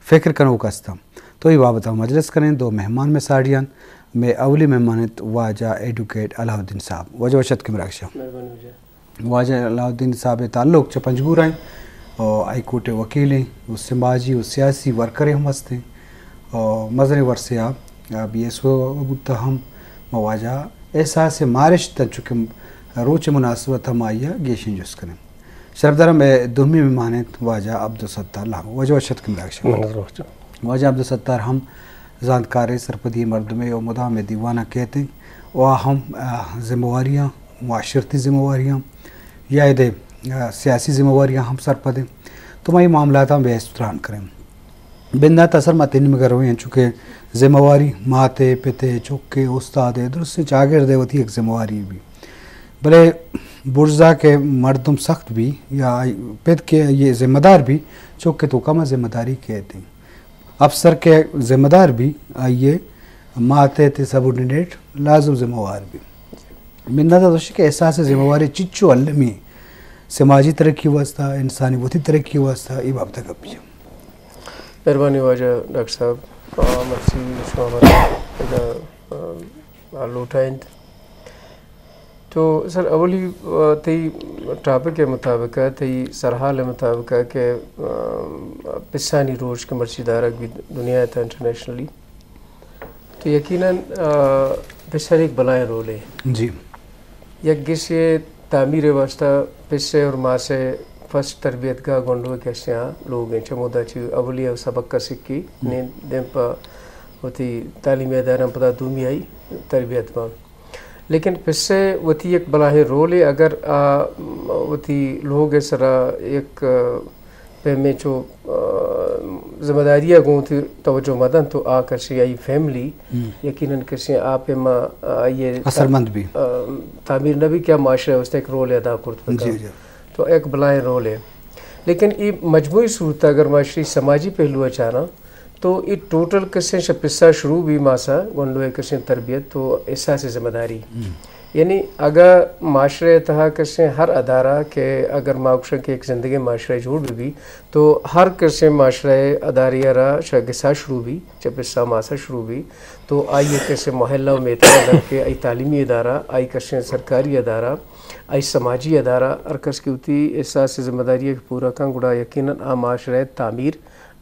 فکر کنوک است انت۔ تو اے بابت ءَ مجلس کنیں، دو مہمان مئے ساڑی انت۔ مئے اولی مہمان انت واجہ ایڈوکیٹ علاؤالدین صاحب۔ واجہ وش اتک مراگش ءَ۔ واجہ علاؤالدین صاحب ءِ تعلق چہ پنجگور ءَ انت، او ہائی کورٹ ءِ وکیل انت، او سماجی و سیاسی ورکرے ہم است انت، او مزنیں ورثے ءَ بی ایس او بوتہ ہم۔ ما واجہ ءِ احساس مارشت انچو کہ روچ ءِ مناسبت ءَ ما آئی ءَ گیشیں جست کنیں۔ شرپداراں، مئے دومی مہمان انت واجہ عبدالستار لانگو۔ واجہ وش اتک مراگش ءَ۔ منت وار۔ واجہ عبدالستار ہم زانتکارے، سرپدی مردمے و مدام مئے دیوان ءَ کیت انت و آ ہم، آ، ذمہ واریاں، معاشرتی ذمہ واریاں یا ادے، آ، سیاسی ذمہ واریاں ہم سرپد انت۔ تو ما اے معاملاتاں بحث تران کنیں۔ بندات ءَ سر ما تئی نیمگ ءَ رویں، انچو کہ ذمہ واری مات ءِ، پت ءِ، چک ءِ، استاد ءِ، درستیں چاگرد ءِ وتی یک ذمہ واری بی۔ بلے برزا کہ مردم سخت بی یا آئی پت کہ آئی ءِ ذمہ دار بی، چک ءِ توکا ہما ذمہ داری کیت انت۔ افسر کہ ذمہ دار بی، آئی ءِ مات ءِ تہ سبارڈینیٹ لازم ذمہ وار بی۔ بندات ءَ گوشت کہ احساس ذمہ واری چچو المی سماجی ترقی واسطہ، انسانی وتی ترقی واسطہ، اے بابت ءَ گپ جن۔ مہربانی واجہ ڈاکٹر صاحب، آ، مرچی شما مارا ادا، آ، لوٹائینت۔ تو سر اولی، آ، تئی ٹاپک ءِ مطابق ءَ، تئی سرحال ءِ مطابق ءَ کہ، آ، پسانی روچ کہ مرچی دارگ بیت دنیا ءِ تہ انٹرنیشنلی، تو یقیناً، آ، پس ءِ یک بلاہیں رولے۔ جی۔ یک گسے تعمیر ءِ واستہ پس ءِ اور ماس ءِ فرسٹ تربیت گاہ گونڈو ءِ کسے آ لوگ انت، چمودا چہ اولی ءَ سبق ءَ سکی، ہم۔ نی دیم پہ وتی تعلیمی ادارہ پدا دومی آئی تربیت باں۔ لیکن پس ءِ وتی یک بلاہیں رولے، اگر آ وتی لوگ ءِ سرا یک، آ، پیمیں چو، آ، ذمہ داری ءَ گوں وتی توجہ مہ دنت تو آ کسے آئی فیملی ہم۔ یقیناً کسے آ پیما آئی ءِ اثرمند بی۔ آ، تعمیر نہ بی کہ آ معاشرہ ءِ واستہ یک رولے ادا کرت بکن۔ جی، جی۔ تو یک بلاہیں رولے۔ لیکن اے مجموعی صورت ءَ اگر ما اشی سماجی پہلو ءَ چاراں، تو اے ٹوٹل کسیں شہ پسا شروع بی، ماسا گونڈو ءِ کسیں تربیت تو احساس ذمہ داری۔ ہم۔ یعنی اگاں معاشرہ ءِ تہا کسیں ہر ادارہ کہ اگر ما گوشاں کہ یک زندگیں معاشرہ جوڑ بہ بی، تو ہر کسیں معاشرہ ءِ ادارے ءَ را شہ گسا شروع بی، چہ پسا ماسا شروع بی، تو آئی ءِ کسیں محلہ و میتگ ءَ در کہ آئی تعلیمی ادارہ، آئی کسیں سرکاری ادارہ، آئی سماجی ادارہ، ہر کس کہ وتی احساس ذمہ داری ءَ پورا کن، گڑا یقیناً آ معاشرہ ءِ تعمیر،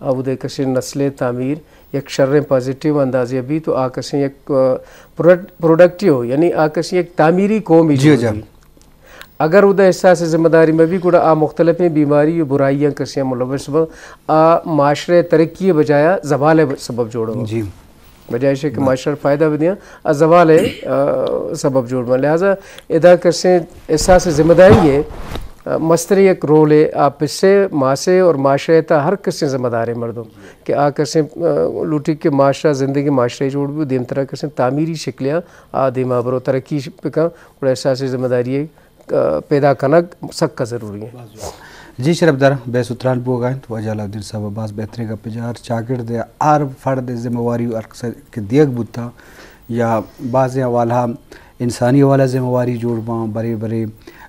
آ اود ءِ کسیں نسل ءِ تعمیر، یک شریں پازیٹیو اندازے ءَ بیت و آ کسیں یک، آ، پروڈ-، پروڈکٹیو، یعنی آ کسیں یک تعمیری قومے جی، جوڑ جی۔ بیت۔ اگر اود ءَ احساس ذمہ داری مہ بیت، گڑا آ مختلفیں بیماری و برائیاں کسیں ملوث بنت، آ معاشرہ ءِ ترقی ءِ بجایا زوال ءِ سبب جوڑ بنت۔ جی۔ بجائے ایشی کہ بلے۔ معاشرہ ءَ فائدہ بدیاں، آ زوال ءِ، آ، سبب جوڑ بنت۔ لہذا ادا کسیں احساس ذمہ داری ءِ، آ، مستریں یک رولے آ پس ءِ، ماس ءِ اور معاشرہ ءِ تہا ہر کسیں ذمہ داریں مردم کہ آ کسیں، آ، لوٹی کہ معاشرہ، زندگیں معاشرہ جوڑ بی، دیمترا کسیں تعمیری شکلے آ دیما برو، ترقی ش-، بکن، گڑا احساس ذمہ داری ءِ، آ، پیدا کنگ سکا ضروری انت۔ جی شرپدار، بحث و تران بوگا انت، واجہ علاؤالدین صاحب ءَ باز بہتریں گپ جار، چاگرد ءِ ہر فرد ءِ ذمہ واری ہر کس کہ دیگ بوتا، یا بازیں حوالہ انسانی حوالہ ذمہ واری جوڑ باں، برے برے،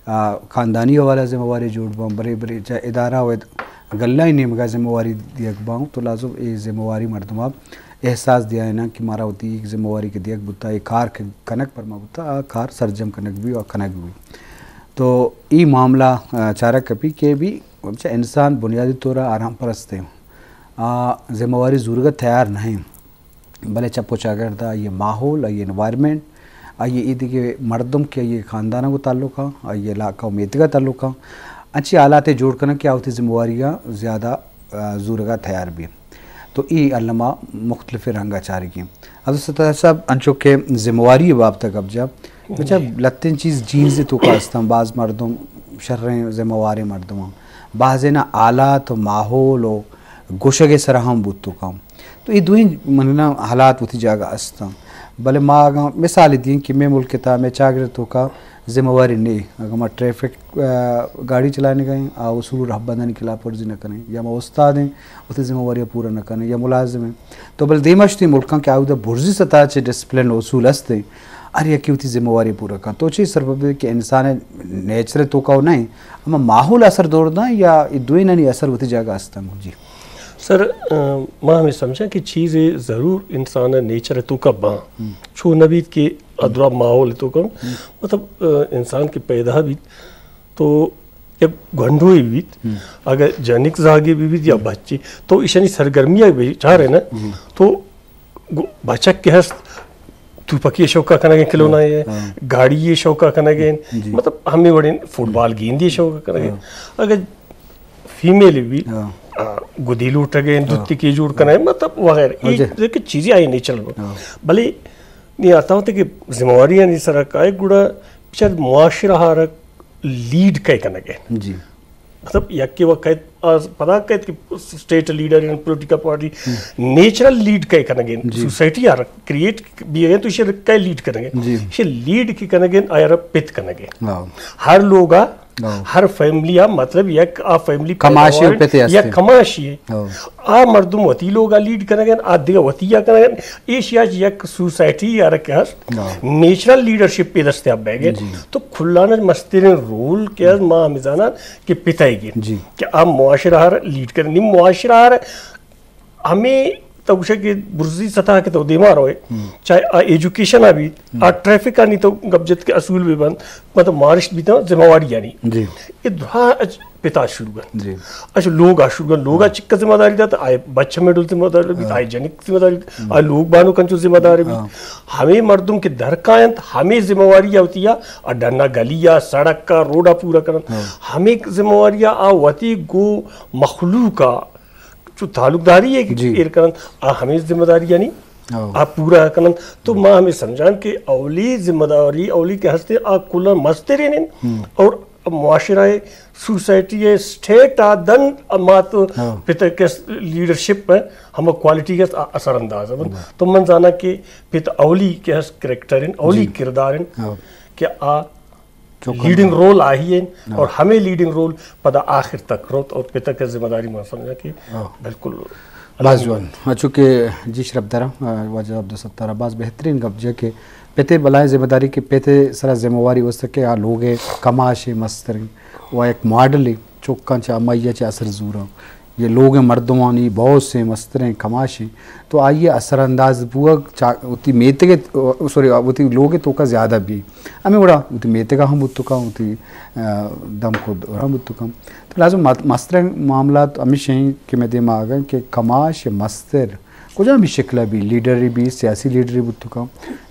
آ، خاندانی حوالہ ذمہ واری جوڑ باں، برے برے چہ ادارہ و اد-، گلہ ءِ نیمگا ذمہ واری دیگ باں، تو لازم اے ذمہ واری مردم ءَ احساس دیائیناں کہ مارا وتی یک ذمہ واری کہ دیگ بوتا، اے کار کہ کنگ پر ما بوتا، آ کار سرجم کنگ بی و کنگ بی۔ تو ای معاملہ، آ، چارگ کپی کہ بھی چہ انسان بنیادی طور آرام پرست ہیں۔ آ ذمہ واری زورگا تیار نہیں۔ بلے چپ و چاگرد ءَ آئی ءِ ماحول، آئی ءِ انوائرمنٹ، آئی ءِ ایدگہ مردم کہ آئی ءِ خاندان ءَ گوں تعلق ءَ، آئی ءِ علاقہ و میتگ ءَ تعلق ءَ، انچیں حالاتے جوڑ کناں کہ آ وتی ذمہ واریاں زیادہ، آ، زورگ ءَ تیار بی۔ تو اے الما مختلف رنگ ءَ چارگی۔ عبدالستار صاحب، انچو کہ ذمہ واری ءِ بابت ءَ گپ جا، بچا لتیں چیز جینز ءِ توکا استاں، باز مردم شریں ذمہ واریں مردم آں، بازینا حالات و ماحول و گوشگ ءِ سرا ہم بوت توکاں۔ تو اے دوئیں مننا حالات وتی جاگہ استاں۔ بلے ما اگاں مثال دیں کہ مئے ملک ءِ تہا مئے چاگرد ءِ توکا ذمہ واری نے، اگاں ما ٹریفک، آ، گاڑی چلائینگ ءَ ایں، آ اصول و رہبندانی خلاف ورزی نہ کنیں، یا ما استاد ایں، وتی ذمہ واری ءَ پورا نہ کنیں، یا ملازم ایں۔ تو بلے دیما شتیں ملکاں کہ آودا برزی سطح چہ ڈسپلن اصول است ایں، ہر یکے وتی ذمہ واری پورا کن۔ تو چے سبب کہ انسان ءِ نیچر ءِ توکا و نہ ایں، اما ماحول اثر دور داں یا اے دوئینانی اثر وتی جاگہ استاں؟ جی۔ سر، ما ہمے سمجھاں کہ چیزے ضرور انسان ءِ نیچر ءِ توکا باں۔ چو نہ بیت کہ ادرا ماحول ءِ توکا، مطلب، انسان کہ پیدا بیت تو یک گونڈوے بیت، اگر جنک زاگے بہ بیت یا بچے، تو ایشانی سرگرمی ءَ بچارے نا، تو گو-، بچک کہ ہست، توپکی ءِ شوقا کنگے، کھلونا ءِ، گاڑی ءِ شوقا کنگے، مطلب، ہمے وڑیں فٹبال گیندی ءِ شوقا کنگے۔ اگر فیمیل بی، آ، گدی لوٹگے، دوتی کے جوڑ کنگے، مطلب، وغیرہ۔ اے کہ چیزیں آئی نیچرل بہ۔ بلے نی آتا ہوتے کہ ذمہ واری آنی سرا کائے گڑا بچار معاشرہ ہارک لیڈ کئے کنگے۔ مطلب، یکے وقت کئیت، آ، پدا کئیت کہ اسٹیٹ لیڈر یا پولیٹیکل پارٹی، نیچرل لیڈ کئے کنگے۔ سوسائٹی آ کریٹ بیگے تو اسے کئے لیڈ کنگے۔ اسے لیڈ کی کنگے، آیا پت کنگے۔ ہر لوگا، ہر فیملی آ، مطلب، یک آ فیملی کماشی پیداوار پتے یک ہستے۔ کماشی ہے۔ آ مردم وتی لوگا لیڈ کنگے، آ دیگہ وتی آ کنگے۔ ایشیا یک سوسائٹی یا رکھے ہست، نیچرل لیڈرشپ پہ دستیاب بیگے۔ تو کھلانا مسترین رول کہ از ما ہمیں زانان کہ پتائے گی۔ کہ آ معاشرہ ہر لیڈ کرنی، معاشرہ ہر ہمیں تو گوشے کہ برزی سطح کے تو دیما روئے، چاہے آ ایجوکیشن آ بیت، آ ٹریفک آنی تو گپ جت کے اصول بھی بند، مطلب، مارشت بیت ذمہ واری یعنی۔ یہ دعا اچ پتا شروع ہے۔ اچھا، لوگ آ شروع ہے، لوگ آ چکا ذمہ داری داتا، آئے بچہ میں ڈول ذمہ داری بیت، آئے جنک ذمہ داری بیت، آئے لوگ بانو کنچو ذمہ داری بیت۔ ہمیں مردم کے درکائنت، ہمیں ذمہ واری ہوتی ہے، آ ڈنا گلی آ، سڑک کا، روڈا پورا کرن۔ ہمیں ذمہ واری آ وتی گو مخلوق آ چو تعلقداری ہے کہ ایر کنن، آ ہمیں ذمہ داری یعنی آ پورا کنن۔ تو ما ہمیں سمجھان کہ اولی ذمہ داری، اولی کہ ہستے آ کلا مسترین ہیں اور معاشرہ ہے، سوسائٹی ہے، اسٹیٹ آ دن مات پتہ کے لیڈرشپ ہے، ہم کوالٹی کے اثر انداز ہے۔ تو من زانا کہ پت اولی کے ہست کریکٹر ہیں، اولی کردار ہیں کہ آ لیڈنگ رول آہی انت اور ہمے لیڈنگ رول پدا آخر تک روت اور پتک ء ذمہ داری ما سمجھا کہ بالکل باز جوان۔ چونکہ جی شرپ دارا، واجہ عبدالستار باز بہترین گپ جا کہ پتے بلائیں ذمہ داری کہ پتے سرا ذمہ واری وست کہ آ لوگ کماش مستریں و ایک ماڈل چوکاں چا میا چا اثر زوراں۔ یہ لوگ مردمانی بہت سے مستریں کماشیں تو آئی اثر انداز بوگ چا-، وتی میتگ، سوری، وتی لوگ توکا زیادہ بھی۔ ہمیں وڑا وتی میتگا ہم بوتکا، وتی، آ، دم کو دوران بوتکا۔ تو لازم مت-، مستریں معاملات ہمیش ہیں کہ میں دیما آگا کہ کماش مستر کجا بھی شکل بھی، لیڈر بھی، سیاسی لیڈر بوتکا،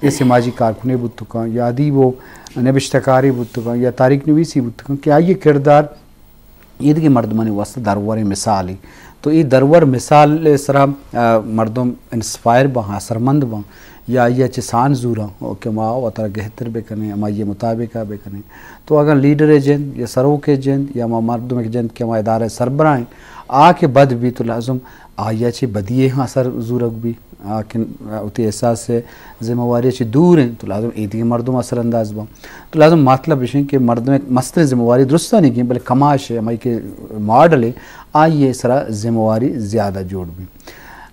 یا سماجی کارکنے بوتکا، یا ادیب و نبشتہ کاری بوتکا، یا تاریخ نویسی بوتکا کہ آئی کردار اے دگہ مردمانی واسطہ دروریں مثالے۔ تو اے درور مثال سرا، آ، مردم انسپائر باں، اثرمند باں، یا آئی ء چہ سان زوراں کہ ما وترا گہتر بکنیں، ہمائی ء مطابق ء بکنیں۔ تو اگاں لیڈر ء جند یا سروک ء جند یا ما مردم ء جند کہ ہما ادارہ ء سربراہ ایں، آ کہ بد بی تو لازم آئی ء چہ بدی ء ہاں اثر زورگ بی۔ آ کہ وتی احساس ء ذمہ واری ء چہ دور انت تو لازم اے دگہ مردم اثر انداز باں۔ تو لازم مطلب اش انت کہ مردم ء مستریں ذمہ واری درستانی گیں، بلے کماش ء ہمائی کہ ماڈل ء آئی ء سرا ذمہ واری زیادہ جوڑ بی۔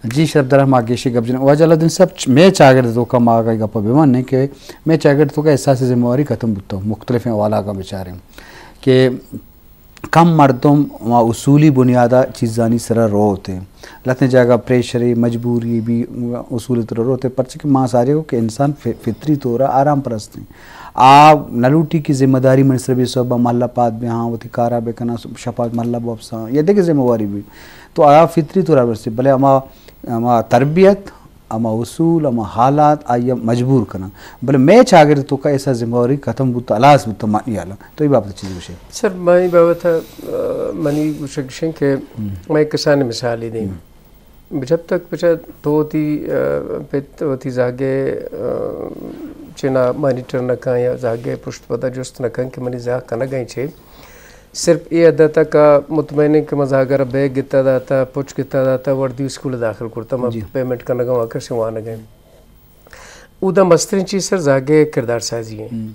جی شرپ دراہ ما گیشی گپ جنیں۔ واجہ الدین صاحب، چ-، مئے چاگرد توکا ما اگاں گپ بہ منیں کہ مئے چاگرد توکا احساس ذمہ واری ختم بوتگ، مختلفیں حوالہ اگاں بچاریں کہ کم مردم ما اصولی بنیادا چیزانی سرا روت ہیں۔ لہتیں جاگہ پریشرے، مجبوری بھی اصول تر روت ہیں، پرچہ کہ ما ساری کو کہ انسان ف-، فطری طورا آرام پرست ہیں۔ آ نلوٹی کی ذمہ داری من سر بی صبح محلہ پاد بہ ہاں، وتی کارا بہ کناں، شپا محلہ بوپساں، یا دیگہ ذمہ واری بھی۔ تو آ فطری طورا برسی، بلے ہما، ہما تربیت، ہما اصول، ہما حالات آئی مجبور کناں۔ بلے مئے چاگرد توکا ایسا ذمہ واری ختم بوتا، ہلاس بوتا مانی حالا۔ تو یہ بابت چیز گوشے؟ سر، مانی بابت، آ، منی گوشگ گشیں کہ میں کسان مثالی دیں۔ جب تک بچا تو وتی، آ، پت وتی زاگے، آ، چنا مانیٹر نہ کن یا زاگے پشت پدا جست نہ کن کہ منی زاگ کنگ ء چے۔ صرف اے حد تک آ مطمئن انت کہ من زاگرا بیگ گتا داتا، پچ گتا داتا، وردی اسکول داخل کرتا، من پیمنٹ کنگا ہوں، آ کسے وانگا۔ اودا مسترین چیز سر زاگے کردار سازی ہیں۔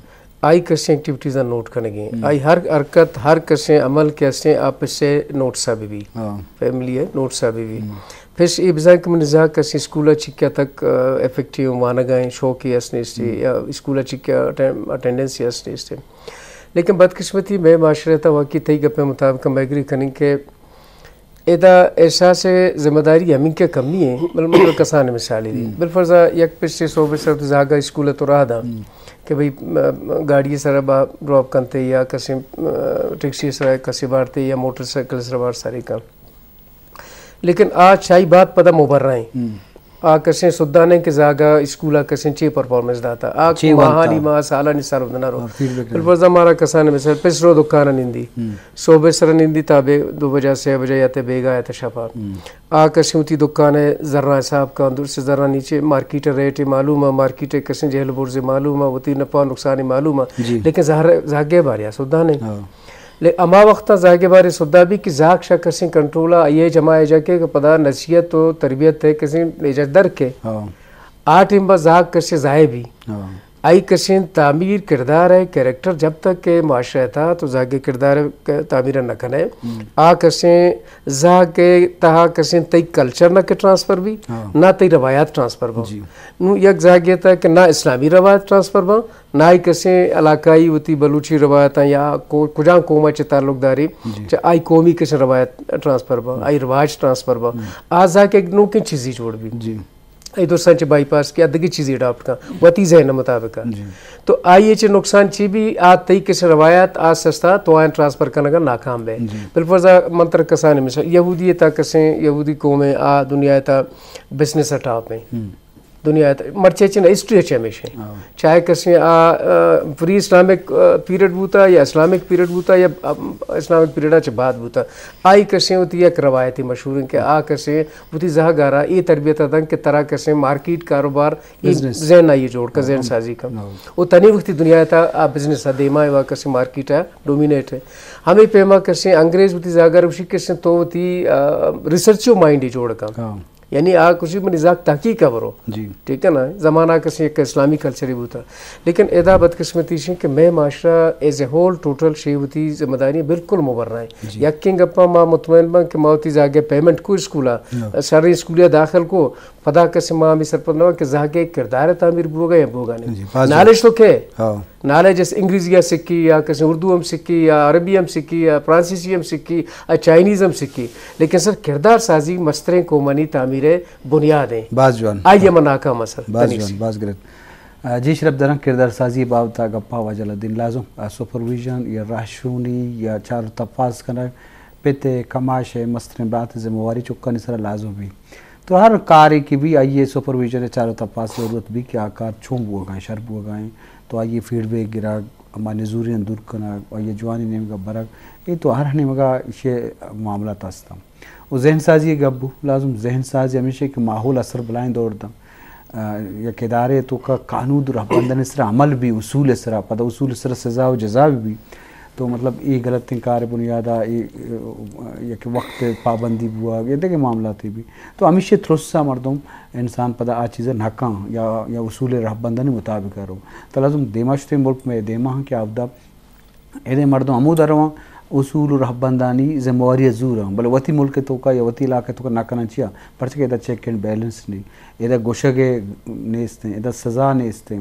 آئی کسے ایکٹیویٹیز نوٹ کنگے۔ آئی ہر حرکت، ہر کسے عمل کے اسے آپ سے نوٹ سا بھی بھی۔ فیملی ہے، نوٹ سا بھی بھی۔ پھر اے بزاں کہ من زاگ کسے اسکول چکیا تک، آ، افیکٹیو وانگا ہیں، شوق ہی اس نے اس سے، یا اسکول چکیا اٹینڈنس ہی اس نے اس سے۔ لیکن بدقسمتی میں معاشرے تا واقعی تئی گپے مطابق ہم ایگری کنیں کہ ادا احساس ذمہ داری ہمینکہ کمی ایں، بلے من کسانیں مثالے دیں۔ بالفرض یک پسے صبح سر وتی زاگا اسکول ءَ تو راہ داں کہ بھئی، م-، گاڑی سرا با ڈراپ کنتے یا کسے، م-، ٹیکسی سرا کسے بارتے یا موٹر سائیکل سرا بار سرے کن۔ لیکن آ چائی بات پدا مبرا ایں۔ آ کسیں سدھا نہ کہ زاگا اسکولا کسیں چے پرفارمنس داتا۔ آ چے ماہانی وانتا۔ ماہ، سالانی سال ودنا رو۔ ہاں، فیڈ بیک بالفرض ہمارا کسانیں مثال پسرو دکان نندی۔ صبح سر نندی تا بے دو بجہ، سے بجہ یا تے بیگا یا تے شپا۔ آ کسیں وتی دکان ءِ زراں حساب کن، درست زراں نیچے مارکیٹ ءِ ریٹ معلوم ہے، مارکیٹ ءِ کسیں جہل برز معلوم ہے، وتی نفع نقصان معلوم ہے۔ جی۔ لیکن زہر، زاگے بارے سدھا نہیں۔ ہاں۔ لے ہما وقتا زاگے بارے سدھا بھی کہ زاگ شا کسیں کنٹرول آئیے جمع ہے جا کے کہ پدا نصیحت و تربیت ہے کسیں ایجا در کے۔ ہاں۔ آ ٹیم با زاگ کسیں ضائع بھی۔ ہاں۔ آئی کسیں تعمیر کردار ہے، کریکٹر جب تک کہ معاشرہ تھا تو زاگے کردار ہے کہ تعمیر نہ کنے۔ آ کسیں زاگ کے تہا کسیں تئی کلچر نہ کہ ٹرانسفر بھی، ہاں۔ نہ تئی روایات ٹرانسفر با۔ جی۔ نو یک زاگے تھا کہ نہ اسلامی روایت ٹرانسفر با، نہ ہی کسیں علاقائی وتی بلوچی روایتاں یا کو-، کجام قوم چہ تعلق داری، جی۔ چہ آئی قومی کسیں روایت ٹرانسفر با، آئی رواج ٹرانسفر با۔ آ زاگ ایک نوکیں چیزی جوڑ بھی۔ جی۔ اے درساں چہ بائی پاس کہ دگہ چیزی اڈاپٹ کن، وتی ذہن مطابق۔ جی۔ تو آئی چہ نقصان چی بھی آ تئی کسیں روایت آ سستا تو آئیں ٹرانسفر کنگا ناکام بے۔ جی۔ بالفرض من تر کسانیں مثال، یہودی تا کسیں، یہودی قوم ہے، آ دنیا تا بزنس ٹاپ ہیں۔ دنیا تا مرچے چن ہسٹری چہ ہمیشہ۔ ہاں۔ چاہے کسیں آ، آ، پری اسلامک، آ، پیریڈ بوتا یا اسلامک پیریڈ بوتا یا، آ، اسلامک پیریڈا چہ بعد بوتا۔ آئی کسیں وتی یک روایتی مشہور ہیں کہ آ کسیں وتی زہگارا اے تربیت دن کہ ترا کسیں مارکیٹ کاروبار اے بزنس۔ ذہن آئی جوڑ کن، ذہن سازی کن۔ ہاں۔ او تنی وقتی دنیا تا آ بزنس آ دیما ہے، وا کسیں مارکیٹ آ ڈومینیٹ ہے۔ ہمیں پیما کسیں انگریز وتی زہگارا وشی کسیں تو وتی، آ، ریسرچو مائنڈ ہی جوڑ کن۔ ہاں۔ یعنی آ کسی منی زاگ تحقیق ء برو۔ جی۔ ٹھیک ہے نا؟ زمانہ کسی یک اسلامی کلچر ہی بوتا۔ لیکن ادا بدقسمتی شیں کہ مئے معاشرہ ایز اے ہول ٹوٹل شے وتی ذمہ داری بالکل مبرا ہیں۔ جی۔ یکیں گپا ما مطمئن بن کہ ما وتی زاگے پیمنٹ کو اسکولا، ہاں۔ سر اسکولیا داخل کو، پدا کسی ما ہمیں سرپد نہ کہ زاگے کردار تعمیر بوگا یا بوگا نہیں۔ جی، باز نالج تو کہ ہاں۔ نالج اس انگریزی ء سکی یا کسے اردو ہم سکی یا عربی ہم سکی یا فرانسیسی ہم سکی یا چائنیز ہم سکی، لیکن سر کردار سازی مستریں قومانی تعمیر ء بنیاد ہیں۔ باز جوان۔ آئی ء من ناکام سر باز تنیگسی۔ جوان، باز گرت۔ آ، جی شرپ دراں کردار سازی بابت ء گپا واجہ الدین لازم، آ، سپرویژن یا راہشونی یا چار تپاس کنگ پت ء کماش ء مستریں برات ء ذمہ واری چکانی سرا لازم بی۔ تو ہر کارے کہ بی آئی ء سپرویژن ء چار تپاس ضرورت بی کہ آ کار چون بوگا ہیں، شر بوگا ہیں۔ تو آئی ء فیڈ بیک گرگ، ہما نزوریاں دور کنگ، آئی ء جوانیں نیمگا برگ، اے تو ہر نیمگا ایشی معاملات ہستاں۔ و ذہن سازی ء گپ بو، لازم ذہن سازی ہمیشہ کہ ماحول اثر بلائیں دور داں۔ آ، یک ادارے توکا قانود و رہبندانی سرا عمل بی، اصول سرا، پدا اصول سرا سزا و جزا بی۔ تو مطلب اے غلطیں کار بنیادا اے، اے، یک وقت پابندی بوا، یا دگہ معاملاتے بی۔ تو ہمیشہ ترسا مردم انسان پدا آ چیز نہ کن یا، یا اصول رہبندانی مطابق رو۔ تو لازم دیما شتیں ملک میں دیما ہاں کہ آودا ایدے مردم ہمودا رواں اصول و رہبندانی ذمہ واری زوراں، بلے وتی ملک توکا یا وتی علاقہ توکا نہ کناں چیا؟ پرچہ کہ ادا چیک اینڈ بیلنس نہیں، ادا گوشگ نیستیں، ادا سزا نیستیں،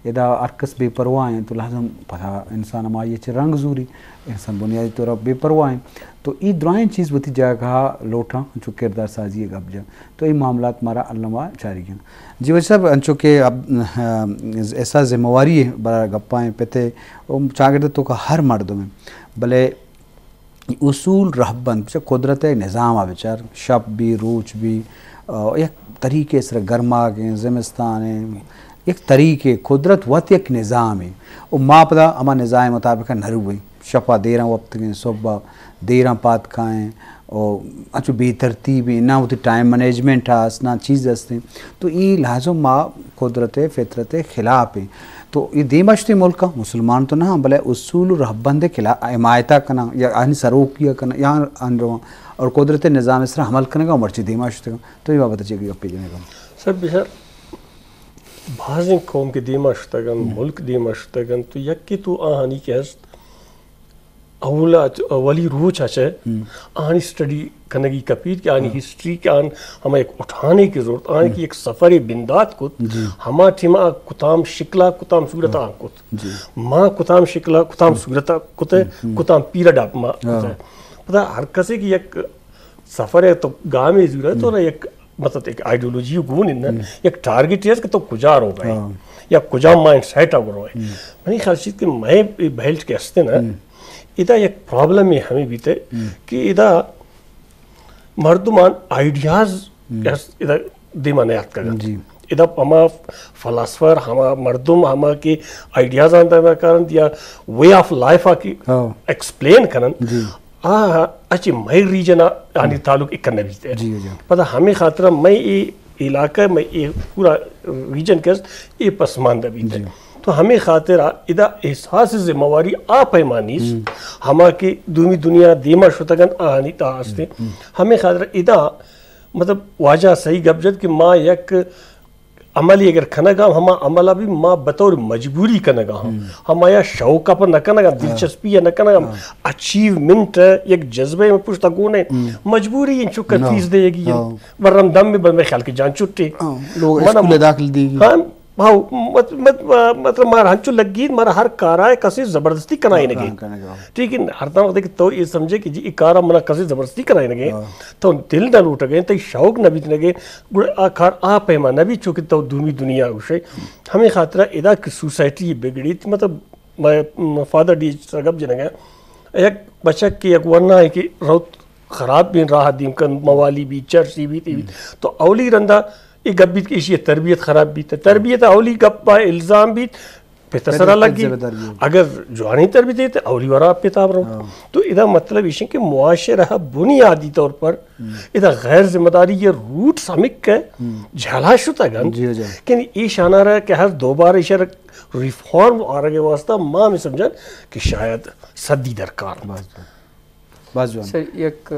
ادا ہر کس بے پرواہ ہیں، تو لازم پدا انسان ہمائی چہ رنگ زوری، انسان بنیادی طور بے پرواہ ہیں۔ تو ای درائیں چیز وتی جاگہ لوٹاں، چو کردار سازی گپ جا۔ تو اے معاملات مارا الما چاری گن۔ جی واجہ صاحب، انچو کہ اب، احساس ذمہ واری ہے برا گپائیں پتے، چاگرد توکا ہر مردم ہے، بلے اصول رہبند چہ قدرت نظام آ بچار، شپ بی، روچ بی، آ، یک طریقے سر گرماگ ہیں، زمستان ہیں، یک طریقے، قدرت وت یک نظام ہے۔ و ما پدا ہما نظام مطابق نہ رویں۔ شپا دیراں وپتگیں، صبح دیراں پاد کائیں، او انچو بے ترتیبیں، نہ وتی ٹائم مینجمنٹ ہست، نہ چیز ہستیں۔ تو ای لازم ما قدرت فطرت خلاف ہیں۔ تو ای دیما شتیں ملکاں، مسلمان تو نہ، بلے اصول و رہبند خلاف حمایتہ کناں، یا آنی سروکی کناں، یا آن رواں، اور قدرت نظام سرا عمل کنگا مرچی دیما شتگاں۔ تو ای بابت چی گپی جنگا؟ سر بچار، بازیں قوم کہ دیما شتگن، ملک دیما شتگن، تو یکی تو آہانی کہ ہست، اولا، اولی روچ ء چہ آہانی اسٹڈی کنگی کپیت کہ آہانی ہسٹری کہ آہان ہما یک اٹھانے کی ضرورت، آہان کہ یک سفرے بندات کت، ہما ٹیما آ کتام شکلا، کتام صورتا آہان کت۔ ما کتام شکلا، کتام صورتا کت، کتام پیریڈا ما کت۔ پدا ہر کسے کہ یک سفر ءَ تو گامے زورئے، تو را یک، مطلب، یک آئیڈیالوجی گون انت، یک ٹارگٹ است کہ تو کجا روگئے یا کجا مائنڈ سیٹ ءَ روئے۔ منی خیال چیز کہ مئے اے بیلٹ کہ است نا، ادا یک پرابلم ہمے بیتہ کہ ادا مردمان آئیڈیاز ادا دیما نیاتکگ انت۔ ادا ہما فلاسفر، ہما مردم، ہما کہ آئیڈیاز آن درکار انت یا وے آف لائف آ کہ ایکسپلین کنن، آ اچ مئے ریجن آنی تعلق اکن نہ بیت۔ پدا ہمے خاطر مئے اے علاقہ، مئے اے پورا ریجن کہ است، اے پسماندہ بیت۔ تو ہمے خاطر ادا احساس ذمہ واری آ پیما نیست، ہما کہ دومی دنیا دیما شتگ انت، آہانی تہا است۔ ہمے خاطر ادا، مطلب، واجہ صحیح گپ جت کہ ما یک عملے اگر کنگا، ہما عمل ءَ بھی ما بطور مجبوری کنگا ہم، ہما یا شوق ءَ پر نہ کنگا، دلچسپی ءَ نہ کنگا، اچیومنٹ ءِ یک جذبہ ءِ پشت ءَ گون ءَ مجبوری انت، چکا فیس دیگی انت، ورم دم میں بلمے خیال کہ جان چھٹے۔ لوگ اسکول داخل دیگی۔ ہاں، ہاں، مت-، مت-، مطلب، مارا ہنچو لگیت، مارا ہر کارا کسے زبردستی کنائینگے۔ ٹھیک ہے، ہر دم وقت کہ تو یہ سمجھے کہ جی، یہ کارا منا کسے زبردستی کنائینگے، تو دل نہ لوٹگے، تئی شوق نہ بیتنگے، گڑا آ کار آ پیما نہ بیت، چونکہ تو دومی دنیا گوشے۔ ہمے خاطرا ادا کہ سوسائٹی بگڑیت، مطلب، مئے، م، فادر ڈی ایچ سرا گپ جنگا، یک بچک کہ یک ورنا ہے کہ روت خراب بین، راہ دیم کن، موالی بیت، چرسی بیت، ای بیت۔ تو اولی رندا اے گپ بیت کہ ایشی تربیت خراب بیت۔ تربیت اولی گپ با الزام بیت، پت سرا لگی۔ اگر جوانی تربیت دیت، اولی ورا پتا برو۔ تو ادا مطلب ایش کہ معاشرہ بنیادی طور پر ادا غیر ذمہ داری یہ روٹس ہمک کہ جھلا شتگ انت۔ کہ ایشانارا کہ ہر دوبارہ ایشار ریفارم آرگ واسطہ ما ہمیں سمجھن کہ شاید صدی درکار انت۔ باز جوان۔ سر، یک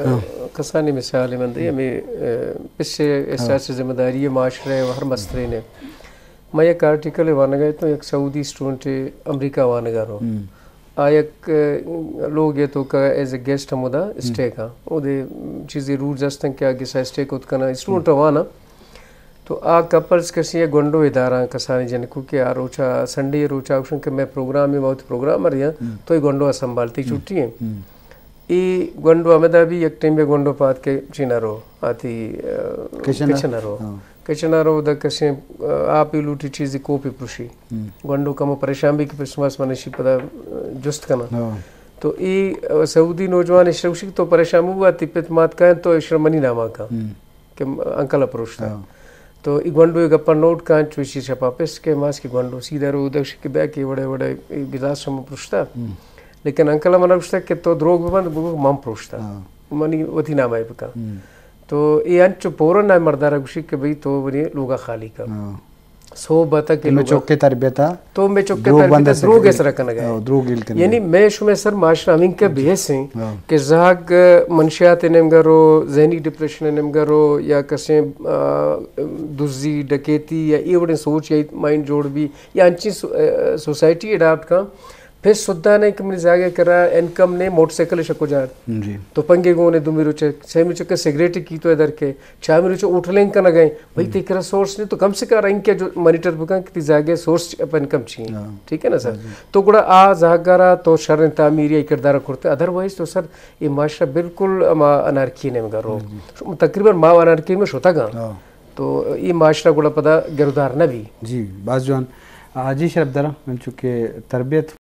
کسانی مثال من دے، ہمیں، اہ، پس احساس ذمہ داری معاشرہ و ہر مسترین ہے۔ ما یک آرٹیکل وانگا تو یک سعودی اسٹوڈنٹ امریکہ وانگا رو۔ آ یک، اہ، لوگ ہے تو کا ایز اے گیسٹ ہم ادا اسٹے کا۔ او دے چیزیں رولز ہستن کہ آ گسا اسٹے کت کنا اسٹوڈنٹ وانا۔ تو آ کپلز کسی گونڈو ادارہ کسانی جنکو کہ آ روچا سنڈے روچا اوشن کہ میں پروگرام میں بہت پروگرام رہی ہیں، تو یہ گونڈو سنبھالتی چھٹی ہیں۔ اے گونڈو ہمدا بھی یک ٹیم بے گونڈو پات کے چینا رو آتی، اہ، کچن۔ کچن رو۔ کچن رو دا کسی، اہ، آپ ہی لوٹی چیزی کوپی پروشی۔ گونڈو کمو پریشان بھی کہ پسماس منشی پدا، اہ، جست کنا۔ تو اے، اہ، سعودی نوجوان اشرا گوشی کہ تو پریشان مبو آتی پت مات کائیں تو اشرا منی ناما کا۔ کہ انکل ءَ پروشتا۔ تو ای گونڈو ءِ گپاں نوٹ کن، چوشی شپا پس کہ ماس کہ گونڈو سیدھا رو دکش کہ بیا کہ وڑے وڑے ای گلاس ہم پروشتا۔ لیکن انکل ءَ منا گوشتا کہ تو دروگ ببند، بگو من پروشتا۔ منی وتی نام ءَ بکن۔ تو ای انچو پورا نہ مردارا گوشی کہ بھئی تو منی لوگا خالی کن۔ سو بتا کہ کہ میں لوگا چوکے تربیتا تو میں چوکے دروگ تربیتا بند دروگ سر-، سرا کنگا ہے۔ ہاں، دروگ گیل کنگا۔ یعنی میں شمے سر معاشرہ ہمیں کے بحث ہیں کہ زہگ منشیات نیمگا رو، ذہنی ڈپریشن نیمگا رو، یا کسیں، آ، دزی، ڈکیتی یا اے وڑیں سوچ یا مائنڈ جوڑ بھی، یا انچیں سو-، آ، سوسائٹی اڈاپٹ کن، پھر سدھا نہیں کہ منی زاگے کرا انکم نے موٹر سائیکل شکو جات۔ تو پنگے گونے دومی روچے، سیمی چکے سگریٹ کی تو ادھر کے، چامی روچے ہوٹلیں کنگا ہیں۔ بھئی، تئی کرا سورس نہیں تو کم سے کم انکے جو مانیٹر بکن کہ تئی زاگے سورس چ-، اپ انکم چی ہیں۔ ٹھیک ہے نا سر؟ تو گڑا آ زاگارا تو شر تعمیر یا کردار کرتے۔ ادروائز تو سر، یہ معاشرہ بالکل ہما انارکی نیمگا رو۔ تقریباً ما انارکی میں شتگا۔ تو یہ معاشرہ گڑا پدا گرودار نہ بھی۔ جی، باز جوان۔ آ، جی شرف دارا، من چونکہ تربیت